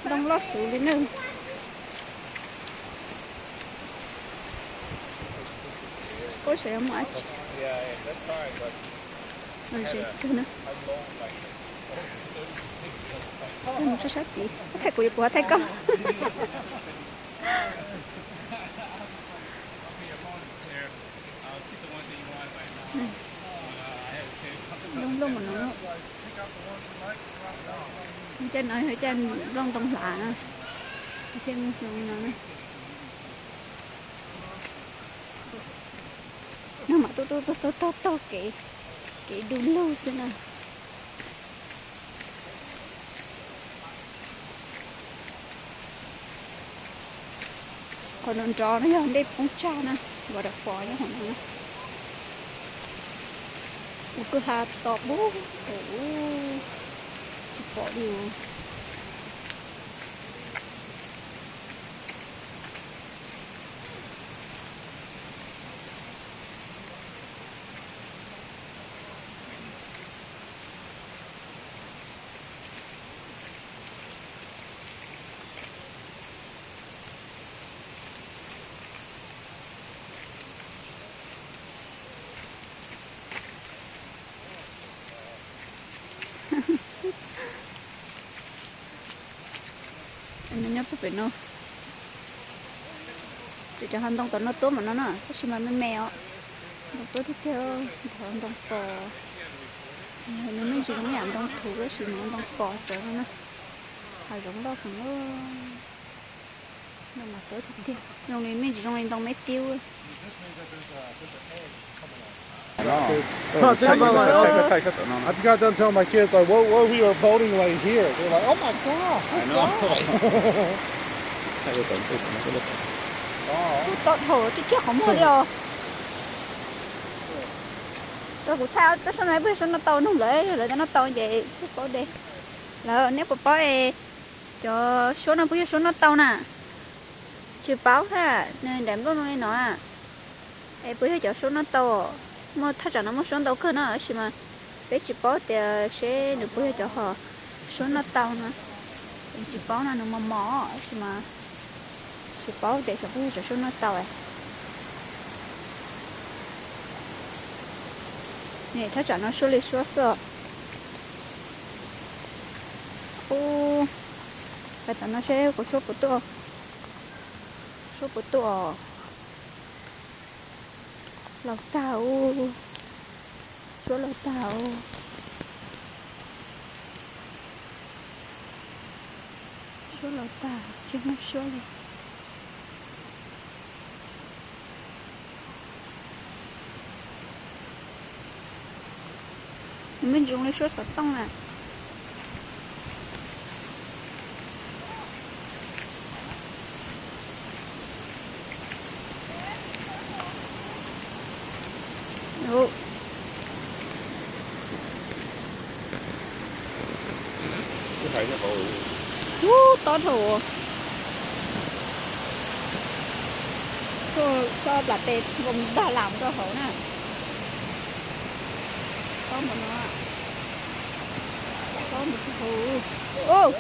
Ntoo loj xwb li na. Puab saib yuav muaj dab tsi. Los ze kawg na. Mus tso sab tid, thaij kuv yuav kuv thaij koj. Ntoo nplooj mas no, caij no yog caij nplooj ntoo hlav na, thiaj muaj zoo no na. No mas tuaj tuaj tuaj taug taug kev, kev du lug xwb na. Qhov nrov nrov no yog ntej poob tsag na, waterfall nyob hauv no. Ua kwj ha to pub, tsis pom li. Nws nyob puag pem no. Ces cov hav ntoo tom no tuab mas no na, tab sis mas me me os. Ntoo tuab tiag tiag, ntoo pos. Nws me ntsis zoo ib yam ntoo thuv tab sis nws ua ntoo pos tsawv no na. Hav zoov loj heev. Ntoo mas tuab tiag tiag, zoo li me ntsis zoo li ntoo me tiub. I just got done telling my kids, like, what, what we were building right here. They're like, oh my God, thaij tau dhau, tsis tsis qhov muag li os. Kuv thaij, tab sis no puas yog suab noj tau, nug lawv, lawv tias noj tau ces thiaj paub de. Lawv, neb puas paub es cov suab no puas yog suab noj tau na? Tsis paub thiab, nws daim nplooj zoo li no. Es puas yog cov suab noj tau? Muaj thaj tsam no muaj suab ntau kawg no, tab sis mas peb tsis paub tias seb nws puas yog cov ho suab noj tau no. Es tsis paub no, nws mos mos, tab sis mas tsis paub tias xyov puas yog cov suab noj tau. Thaj tsam no suab li suab xwb. Ub, pais tom no seb kuv suab puas tuaj. Suab puas tuaj. Laus tag ub, suab laus tag ub. Suab laus tag tsis muaj suab li. Nws me ntsis zoo li suab xov tooj na. Ub, tob dhau. Tuaj txog plam tes nkoos dag lam rau hauv na. Tob npaum no. Tob npaum hauv.